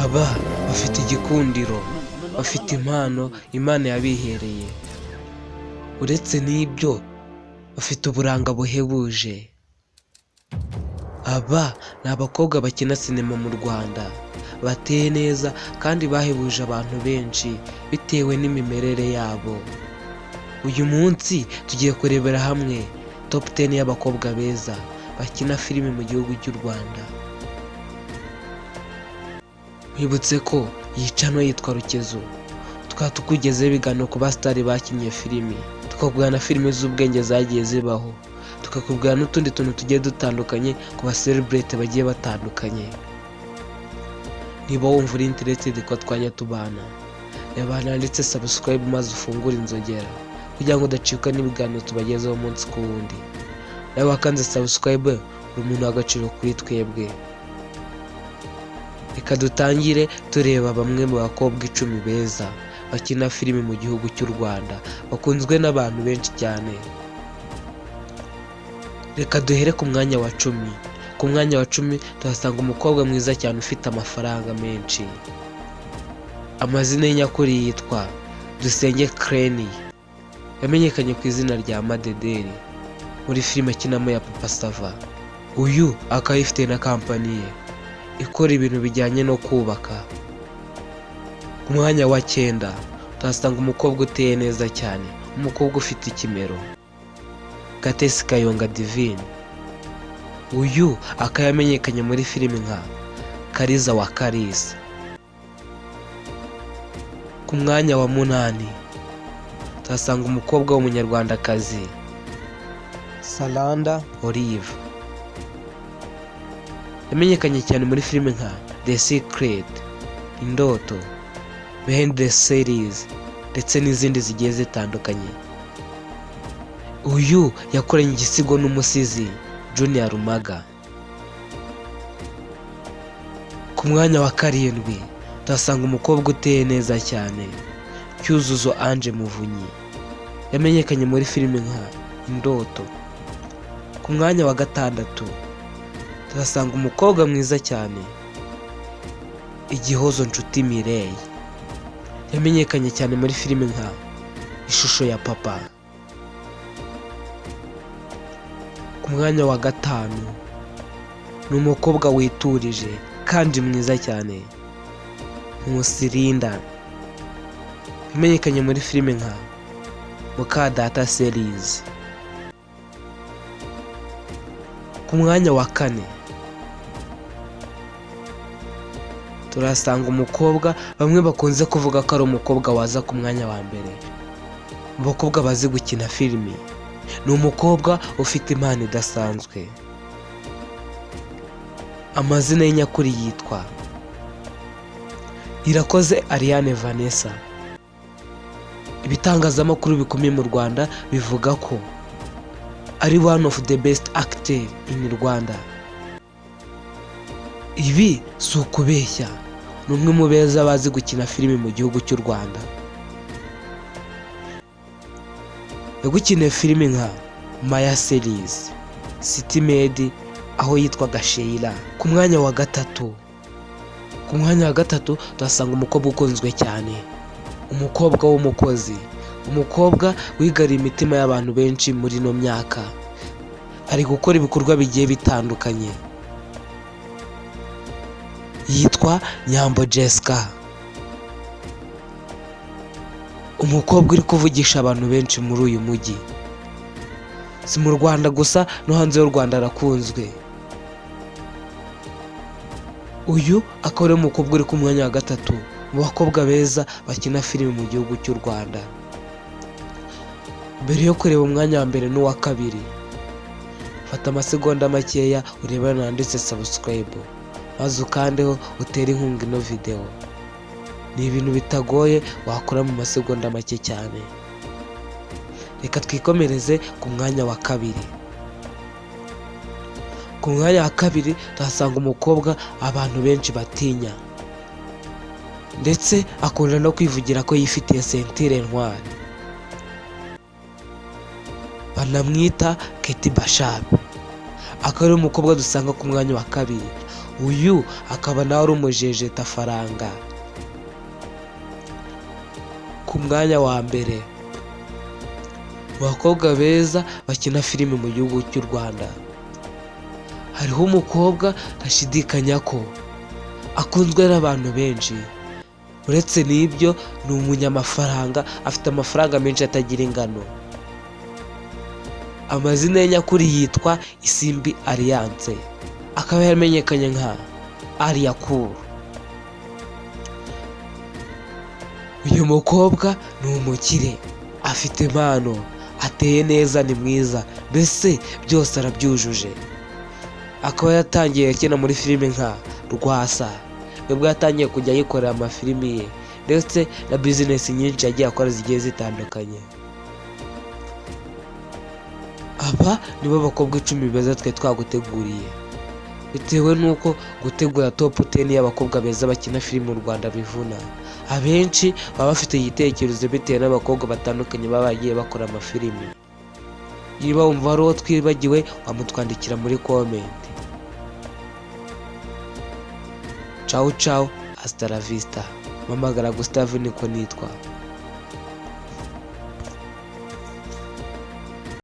Aba bafite igikundiro, bafite impano Imana yabihereye. Uretse n'ibyo, bafite uburanga buhebuje. Aba ni abakobwa bakina sinema mu Rwanda, bateye neza kandi bahebuje abantu benshi bitewe n'imimerere yabo. Uyu munsi tugiye kurebera hamwe top 10 y'abakobwa beza bakina filime mu gihugu cy'u Rwanda. Nkwibutse ko iyi channel yitwa Rukezo, tukaba tukugezaho ibiganiro ku basitari bakinnye filimi, tukakubwira na filime z'ubwenge zagiye zibaho, tukakubwira n'utundi tuntu tugiye dutandukanye ku ba celebrity bagiye batandukanye. Niba wumva uri interested ko twajya tubana, reba ahantu handitse subscribe maze ufungure inzogera kugira ngo udacikwa n'ibiganiro tubagezaho umunsi ku wundi. Nawe wakanze subscribe, uri umuntu w'agaciro kuri twebwe. Reka dutangire tureba bamwe mu bakobwa 10 beza bakina filimi mu gihugu cy'u Rwanda, bakunzwe n'abantu benshi cyane. Reka duhere ku mwanya wa 10. Ku mwanya wa 10 tuhasanga umukobwa mwiza cyane ufite amafaranga menshi. Amazina ye nyakuri yitwa Dusenge Clenia, yamenyekanye ku izina rya Madederi muri filime akinamo ya Papa Sava. Uyu akaba yifitiye na kampani ye ikora ibintu bijyanye no kubaka. Ku mwanya wa 9 tuhasanga umukobwa uteye neza cyane, umukobwa ufite ikimero, Gatesi Kayonga Divine. Uyu akaba yamenyekanye muri filime nka Kariza wa Kalisa. Ku mwanya wa 8 tuhasanga umukobwa w'umunyarwandakazi Saranda Olive, yamenyekanye cyane muri filime nka The Secret, Indoto, Behind the Series ndetse n'izindi zigiye zitandukanye. Uyu yakoranye igisigo n'umusizi Junior Rumaga. Ku mwanya wa 7 tuhasanga umukobwa uteye neza cyane, Cyuzuzo Ange Muvunyi, yamenyekanye muri filime nka Indoto. Ku mwanya wa 6 tuhasanga umukobwa mwiza cyane, Igihozo Nshuti Mireille, yamenyekanye cyane muri filime nka Ishusho ya Papa. Ku mwanya wa 5 ni umukobwa witurije kandi mwiza cyane, Nkusi Linda, yamenyekanye muri filime nka Mukadata series. Ku mwanya wa 4 turasanga umukobwa bamwe bakunze kuvuga ko ari umukobwa waza ku mwanya wa mbere mu bakobwa bazi gukina filimi. Ni umukobwa ufite impano idasanzwe. Amazina ye nyakuri yitwa Irakoze Ariane Vanessa. Ibitangazamakuru bikomeye mu Rwanda bivuga ko ari one of the best actor in Rwanda. Ibi si ukubeshya, ni umwe mu beza bazi gukina filimi mu gihugu cy'u Rwanda. Yagukiniye filimi nka Maya series, City Maid aho yitwaga Sheila. Ku mwanya wa 3, ku mwanya wa 3 tuhasanga umukobwa ukunzwe cyane, umukobwa w'umukozi, umukobwa wigariye imitima y'abantu benshi muri ino myaka. Ari gukora ibikorwa bigiye bitandukanye. Yitwa Nyambo Jessica, umukobwa uri kuvugisha abantu benshi muri uyu mujyi. Si mu Rwanda gusa, no hanze y'u Rwanda arakunzwe. Uyu akaba ari umukobwa uri ku mwanya wa 3 mu bakobwa beza bakina filime mu gihugu cy'u Rwanda. Mbere yo kureba umwanya wa mbere n'uwa 2, fata amasegonda makeya urebe ahantu handitse subscribe maze ukandeho utere inkunga ino video. Ni ibintu bitagoye wakora mu masegonda make cyane. Reka twikomereze ku mwanya wa 2. Ku mwanya wa 2 tuhasanga umukobwa abantu benshi batinya, ndetse akunda no kwivugira ko yifitiye ceinture noire, banamwita Kate Bashabe. Akaba ari umukobwa dusanga ku mwanya wa 2 Uyu akaba nawe ari umujejetafaranga. Ku mwanya wa mbere mu bakobwa beza bakina filime mu gihugu cy'u Rwanda, hariho umukobwa ntashidikanya ko akunzwe n'abantu benshi. Uretse n'ibyo, ni umunyamafaranga, afite amafaranga menshi atagira ingano. Amazina ye nyakuri yitwa Isimbi Alliance, akaba yaramenyekanye nka Alliah Cool. Uyu mukobwa ni umukire, afite impano, ateye neza, ni mwiza, mbese byose arabyujuje. Akaba yatangiye akina muri filime nka Rwasa, nibwo yatangiye kujya yikorera amafilimi ye, ndetse na bizinesi nyinshi yagiye akora zigiye zitandukanye. Aba nibo bakobwa 10 beza twe twaguteguriye, bitewe n'uko gutegura top 10 y'abakobwa beza bakina filime mu Rwanda bivuna. Abenshi baba bafite igitekerezo bitewe n'abakobwa batandukanye baba bagiye bakora amafilimi. Niba wumva hari uwo twibagiwe, wamutwandikira muri comment. Ciao ciao, hasta la vista. Mpamagara Gustave niko nitwa.